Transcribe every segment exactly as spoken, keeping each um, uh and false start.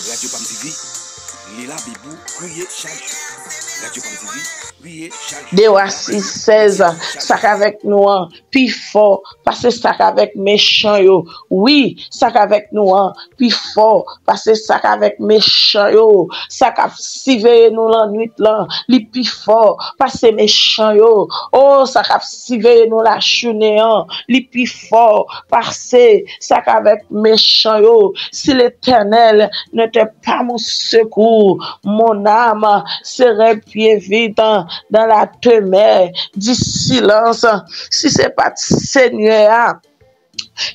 Radyo Pam T V, li la bib ou, priye chak jou. Radyo Pam T V, priye chak jou. De Wa sis sèz, sa k avèk nou an pi fò pase sa k avèk mechan yo. Wi, sa k avèk nou an pi fò pase sa k avèk mechan yo. Sa k ap siveye nou lannwit lan, li pi fò pase mechan yo. O, sa k ap siveye nou lajounen an, li pi fò pase sa k avèk mechan yo. Si Letènèl ne t'est pas mon secours, mon âme serait bien vite dans la demeure du silence. Si se pa t Senyè a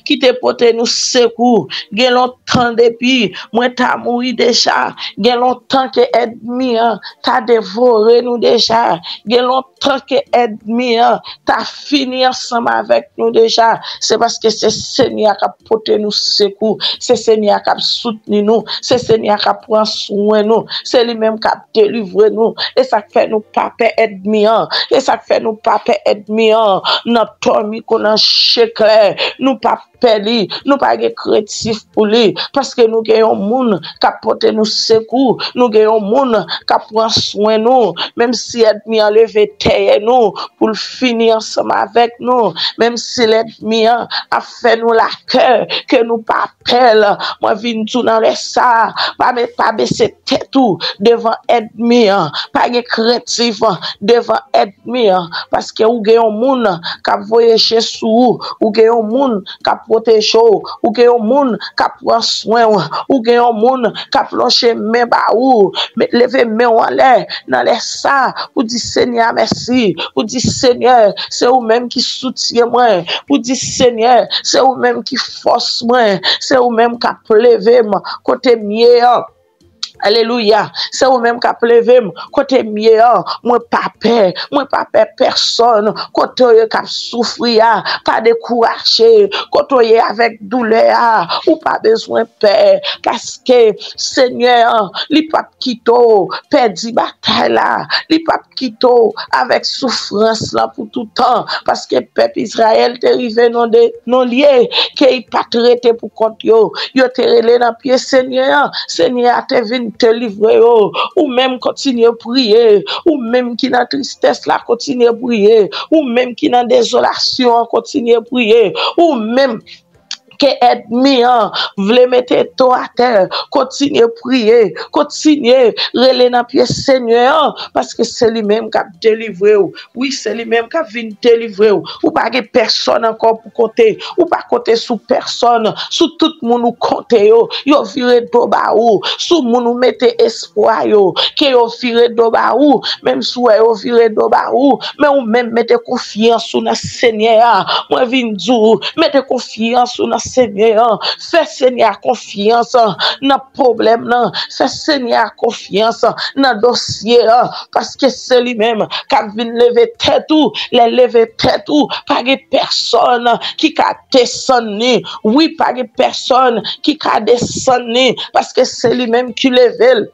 ki te pote nou sekou, gen lontan depi mwen ta mouri deja. Gen lontan ke ènmi an ta devore nou deja. Gen lontan ke ènmi an ta fini ansanm avèk nou deja. Se paske se Senyè a k ap pote nou sekou. Se Senyè a k ap soutni nou. Se Senyè a k ap pran swen nou. Se li menm k ap delivre nou. E sa k fè nou pa pè ènmi an. E sa k fè nou pa pè ènmi an. Nan tòmiko, nan cheklè, nou pa pè li, nou pa gen krentif pou li, paske nou gen yon moun k ap pote nou sekou, nou gen yon moun k ap pran swen nou. Menm si ènmi an leve dèyè nou pou l fini ansanm avèk nou, menm si lènmi an ap fè nou lakè, ke nou pa pè l, mwen vin di w nan lè sa a, pa met, pa bese tèt ou devan ènmi an, pa gen krentif devan ènmi an, paske ou gen yon moun k ap voye je sou ou, ou gen yon moun k ap pwoteje w, ou gen yon moun k ap pran swen w, ou gen yon moun k ap lonje men ba ou. Leve men w anlè nan lè sa pou di, Senyè, mèsi, pou di, Senyè, se ou menm ki soutyen mwen, pou di, Senyè, se ou menm ki fòs mwen, se ou menm k ap leve m kote m ye an. Alelouya. Se ou menm k ap leve m kote m ye an. Mwen pa pè. Mwen pa pè pèsonn. Kote w ye k ap soufri a, pa dekouraje. Kote w ye avèk doulè a, ou pa bezwen pè. Paske Senyè an, li p ap kite w pèdi batay la. Li p ap kite w avèk soufrans lan pou toutan, paske pèp Izrayèl te rive nan de, nan lye ke y pa t rete pou kont yo. Yo te rele nan pye Senyè an. Senyè a te vin delivre yo. Ou menm kontinye priye. Ou menm ki nan tristès la, kontinye priye. Ou menm ki nan dezolasyon an, kontinye priye. Ou menm ke ènmi an vle mete do atè, kontinye priye, kontinye rele nan pye Senyè an, paske se li menm k ap delivre w. Wi, se li menm k ap vin delivre w. Ou pa gen pèsonn ankò pou konte. Ou pa konte sou pèsonn, sou tout moun ou konte yo. Yo vire do ba ou, sou moun ou mete espwa yo, ke yo vire do ba ou. Menm si w wè yo vire do ba ou, men ou menm mete konfyans ou nan Senyè a. Mwen vin di w, mete konfyans ou nan Senyè a. Fè Senyè a konfyans nan pwoblèm nan. Fè Senyè a konfyans nan dosye a, paske se li menm k ap vin leve tèt ou. Lè leve tèt ou, pa gen pèsonn ki ka desann li. Wi, pa gen pèsonn ki ka desann li, paske se li menm ki leve l.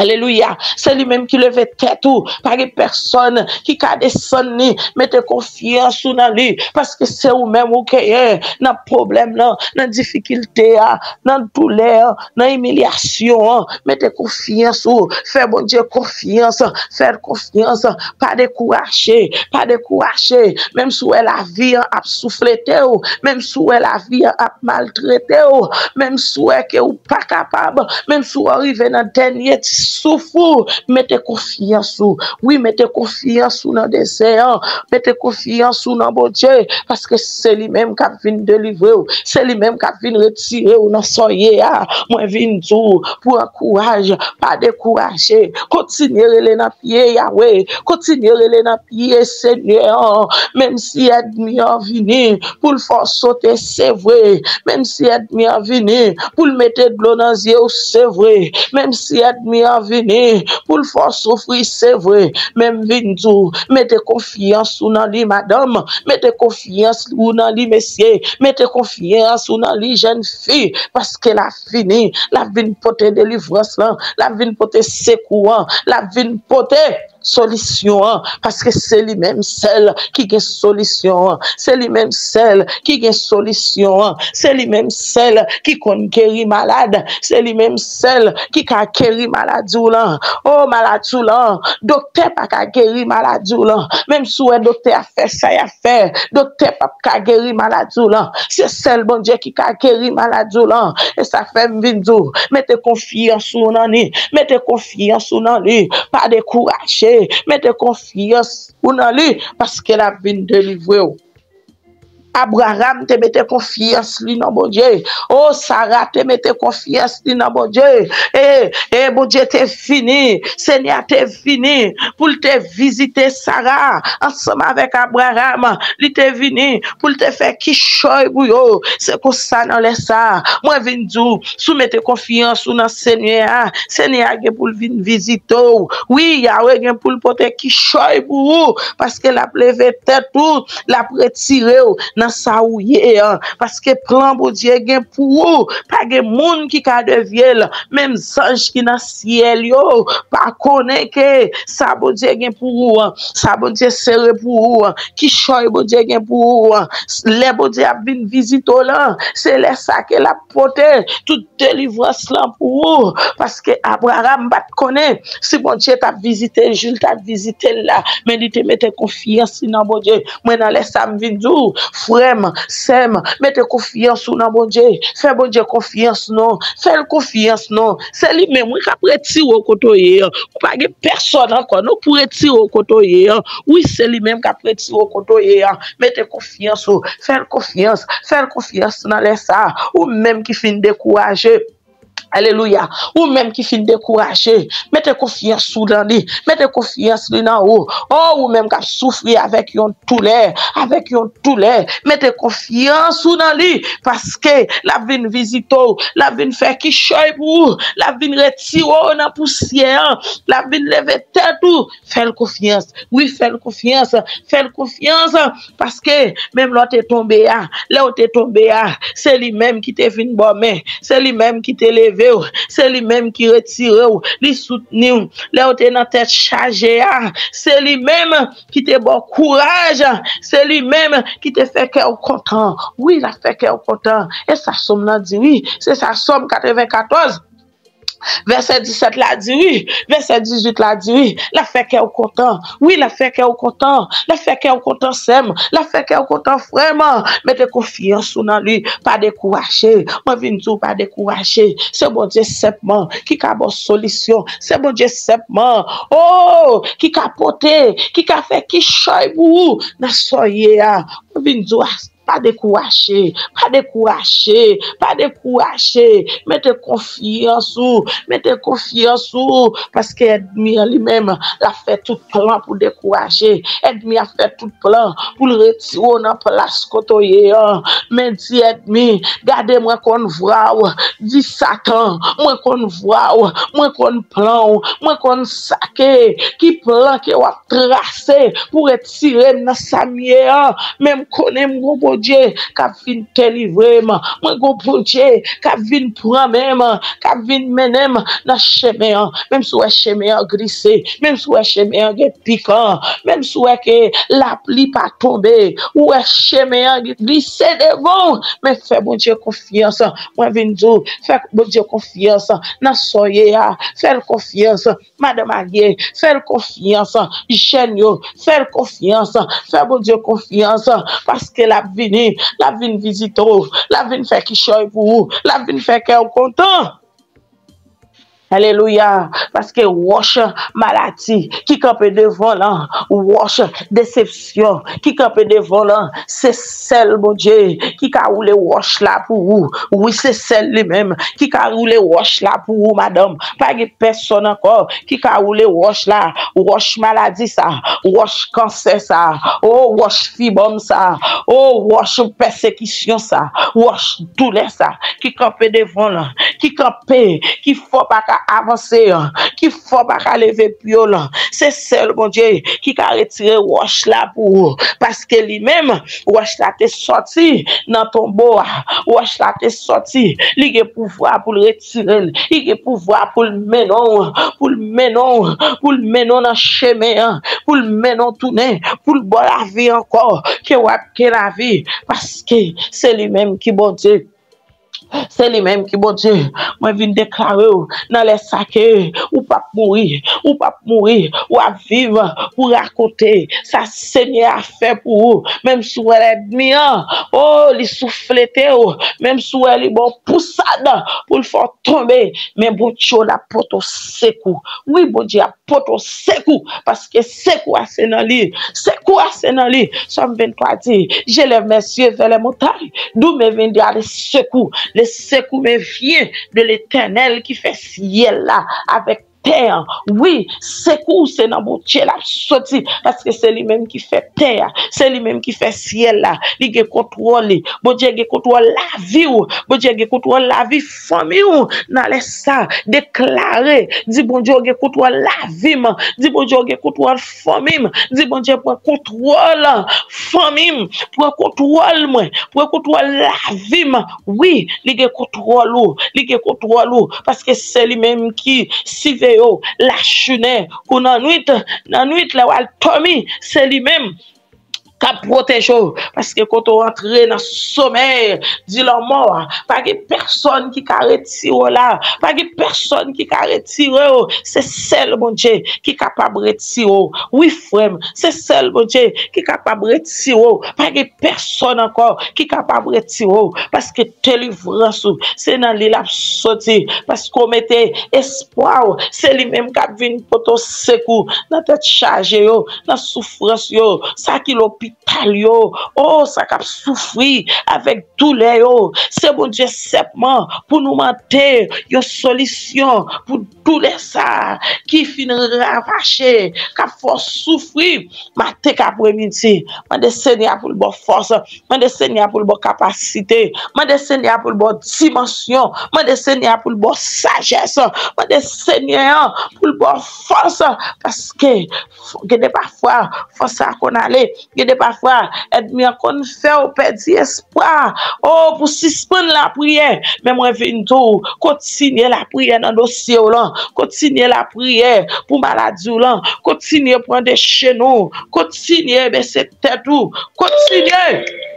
Alelouya. Se li menm ki leve tèt ou. Pa gen pèsonn ki ka desann li. Mete konfyans ou nan li, paske se ou menm ou genyen nan pwoblèm nan, nan difikilte a, nan doulè an, nan imilyasyon an. Mete konfyans ou. Fè Bondye konfyans. Fè l konfyans. Pa dekouraje. Pa dekouraje. Menm si w wè lavi an ap souflete w, menm si w wè lavi an ap maltrete w, menm si w wè ke ou pa kapab, menm si w rive nan dènye ti souf ou, mete konfyans ou. Wi, mete konfyans ou nan dezè an. Mete konfyans ou nan Bondye, paske se li menm k ap vin delivre w. Se li menm k ap vin retire w nan sa w ye a. Mwen vin di w pou ankouraj, pa dekouraje. Kontinye rele nan pye Yawe. Kontinye rele nan pye Senyè an. Menm si ènmi an vini pou l fè w sote, se vre. Menm si ènmi an vini pou l mete dlo nan zye w, se vre. Menm si ènmi an vini pou l fè w soufri, se vre. Men m vin di w, mete konfyans ou nan li, madanm. Mete konfyans ou nan li, mesye. Mete konfyans ou nan li, jèn fi. Paske l ap vini. L ap vin pote delivrans lan. L ap vin pote sekou an. L ap vin pote solisyon an, paske se li menm sèl ki gen solisyon an, se li menm sèl ki gen solisyon an, se li menm sèl ki konn geri malad, se li menm sèl ki ka geri maladi w lan. O, maladi w lan, doktè pa ka geri maladi w lan. Menm si w wè doktè a fè sa y ap fè, doktè p ap ka geri maladi w lan. Se sèl Bondye ki ka geri maladi w lan. E sa fè m vin di w, mete konfyans ou nan li. Mete konfyans ou nan li. Pa dekouraje. Mete konfyans ou nan li, paske l ap vin delivre w. Abraram te mete konfyans li nan Bondye. O, Sara te mete konfyans li nan Bondye. E, e Bondye te vini, Senyè a te vini pou l te vizite Sara ansanm avèk Abraram. Li te vini pou l te fè kichòy pou yo. Se konsa nan lè sa a, mwen vin di w, si w mete konfyans ou nan Senyè a, Senyè a gen pou l vin vizite w. Wi, Yawe gen pou l pote kichòy pou ou, paske l ap leve tèt ou, l ap retire w nan sa ou ye an. Paske plan Bondye gen pou ou, pa gen moun ki ka devye l. Menm zanj ki nan syèl yo pa konnen ke sa Bondye gen pou ou an, sa Bondye sere pou ou an, kichòy Bondye gen pou ou an. Lè Bondye ap vin vizite w lan, se lè sa ke l ap pote tout delivrans lan pou ou. Paske Abraram pa t konnen si Bondye t ap vizite l, jan l t ap vizite l la, men li te mete konfyans li nan Bondye. Mwen, nan lè sa, m vin di w, frè m, sè m, mete konfyans ou nan Bondye. Fè Bondye konfyans non. Fè l konfyans non. Se li menm, wi, k ap retire w kote w ye an. Ou pa gen pèsòn ankò non pou retire w kote w ye an. Wi, se li menm k ap retire w kote w ye an. Mete konfyans ou. Fè l konfyans. Fè l konfyans nan lè sa a. Ou menm ki fin dekouraje. Alelouya. Ou menm ki fin dekouraje, mete konfyans ou nan li. Mete konfyans li nan ou. O, ou menm k ap soufri avèk yon doulè, avèk yon doulè, mete konfyans ou nan li, paske l ap vin vizite w, l ap vin fè kichòy pou ou, l ap vin retire w nan pousyè an, l ap vin leve tèt ou. Fè l konfyans. Wi, fè l konfyans. Fè l konfyans. Paske menm lè w te tonbe a, lè w te tonbe a, se li menm ki te vin ba w men. Se li menm ki te leve w. Se li menm ki retire w. Li soutni w. Lè w te nan tèt chaje a, se li menm ki te ba w kouraj. Se li menm ki te fè kè w kontan. Wi, l ap fè kè w kontan. E sa Sòm nan di, wi. Se sa Sòm katrevenkatòz. Vèsè disèt la di wi. Vèsè dizuit la di wi. L ap fè kè w kontan. Wi, l ap fè kè w kontan. L ap fè kè w kontan, sè m. L ap fè kè w kontan, frè m. Mete konfyans ou nan li. Pa dekouraje. Mwen vin di w pa dekouraje. Se Bondye senpman ki ka ba w solisyon. Se Bondye senpman, o, ki ka pote, ki ka fè kichòy pou ou nan sa w ye a. Mwen vin di w a. Pa dekouraje, pa dekouraje, pa dekouraje. Mete konfyans ou, mete konfyans ou, paske ènmi an li menm, l ap fè tout plan pou dekouraje. Ènmi a fè tout plan pou l retire w nan plas kote w ye an. Men di ènmi, gade mwen konn vwa w. Di Satan, mwen konn vwa w, mwen konn plan w, mwen konn sa ke, ki plan ke w ap trase pou retire m nan sa m ye an. Men m konnen m gon Bondye k ap vin delivre m. Mwen gon Bondye k ap vin pran men m, k ap vin mennen m nan chemen an. Menm si w wè chemen an glise, menm si w wè chemen an gen pikan, menm si w wè ke lapli pa tonbe, ou wè chemen an glise devan w, men fè Bondye konfyans. Mwen vin di w, fè Bondye konfyans nan sa w ye a. Fè l konfyans. Madanm Alyè, fè l konfyans. Jèn yo, fè l konfyans. Fè Bondye konfyans, paske l ap vini, l ap vin vizite w, l ap vin fè kichòy pou ou, l ap vin fè kè w kontan. Alelouya. Paske wòch maladi ki kanpe devan w lan, wòch desepsyon ki kanpe devan w lan, se sèl Bondye ki ka woule wòch la pou ou. Wi, se sèl li menm ki ka woule wòch la pou ou, madanm. Pa gen pèsòn ankò ki ka woule wòch la. Wòch maladi sa, wòch kansè sa, o, wòch fibòm sa, o, wòch pèsekisyon sa, wòch doulè sa ki kanpe devan w lan, ki kanpe, ki fè w pa ka avanse an, ki fò pa ka leve pye w lan, se sèl Bondye ki ka retire wòch la pou ou, paske li menm, wòch la te sòti nan tonbo a, wòch la te sòti, li gen pouvwa pou l retire l, li gen pouvwa pou l mennen w, pou l mennen w, pou l mennen w nan chemen an, pou l mennen w tounen, pou l ba w lavi ankò, ke w ap gen lavi, paske se li menm ki Bondye. Se li menm ki Bondye. Mwen vin deklare w nan lè sa ke ou p ap mouri, ou p ap mouri, w ap viv pou rakonte sa Senyè a fè pou ou. Menm si w wè lènmi an, o, li souflete w, menm si w wè li ba w pousad pou l fè w tonbe, men Bondye w l ap pote w sekou. Wi, Bondye ap pote w sekou, paske sekou a se nan li. Sekou a se nan li. Sòm venntwa di, je lève mes yeux vers les montagnes, d'où me viendra le secours. Le secours me vient de l'Éternel ki fè syèl la avèk tè an. Wi, sekou se nan Bondye l ap soti, paske se li menm ki fè tè a, se li menm ki fè syèl la. Li gen kontwòl li. Bondye gen kontwòl lavi w. Bondye gen kontwòl lavi fanmi w. Nan lè sa, deklare, di Bondye w gen kontwòl lavi m. Di Bondye w gen kontwòl fanmi m. Di Bondye pran kontwòl fanmi m. Pran kontwòl mwen. Pran kontwòl lavi m. Wi, li gen kontwòl ou. Li gen kontwòl ou. Paske se li menm ki siveye w lajounen kou nan nwit. Nan nwit, lè w al dòmi, se li menm k ap pwoteje w, paske kote w antre nan somèy di lanmò a, pa gen pèsòn ki ka retire w la, pa gen pèsòn ki ka retire w, se sèl Bondye ki kapab retire w. Wi, frè m, se sèl Bondye ki kapab retire w, pa gen pèsòn ankò ki kapab retire w, paske delivrans ou, se nan li l ap soti, paske w mete espwa w, se li menm k ap vin pote w sekou nan tèt chaje yo, nan soufrans yo, sa ki lopital yo, o, sa k ap soufri avèk doulè yo. Se Bondye sèlman pou nou mande yon solisyon pou doulè sa a ki fin ravaje, k ap fè w soufri maten k apremidi. Mande Senyè a pou l ba w fòs. Mande Senyè a pou l ba w kapasite. Mande Senyè a pou l ba w dimansyon. Mande Senyè a pou l ba w sajès. Mande Senyè a pou l ba w fòs. Paske Gen de pafwa, fòs sa konn ale. Gen de pafwa, ènmi an konn fè w pèdi espwa. O, pou sispann lapriyè. Men mwen vin di w, kontinye lapriyè nan dosye w lan. Kontinye lapriyè pou maladi w lan. Kontinye pran de jenou. Kontinye bese tèt ou. Kontinye.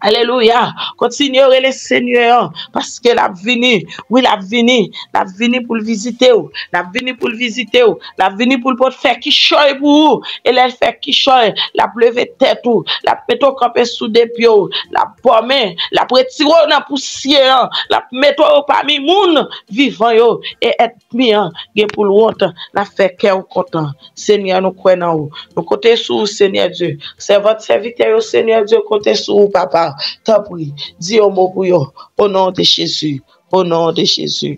Alelouya. Kontinye rele Senyè an, paske l ap vini. Wi, l ap vini. L ap vini pou l vizite w. L ap vini pou l vizite w. L ap vini pou l pot fè kichòy pou ou. E lè l fè kichòy, l ap leve tèt ou. L ap mete w kanpe sou de pye w. L ap bòmen. L ap retire w nan pousyè an. L ap mete w pami moun vivan yo. E ènmi an gen pou l wont. L ap fè kè w kontan. Senyè, nou kwè nan ou. Nou konte sou ou, Senyè Dye. Sèvant, sèvitè yo, Senyè Dye, konte sou ou, papa. Tanpri, di yon mo pou yo. O non de Jezi. O non de Jezi.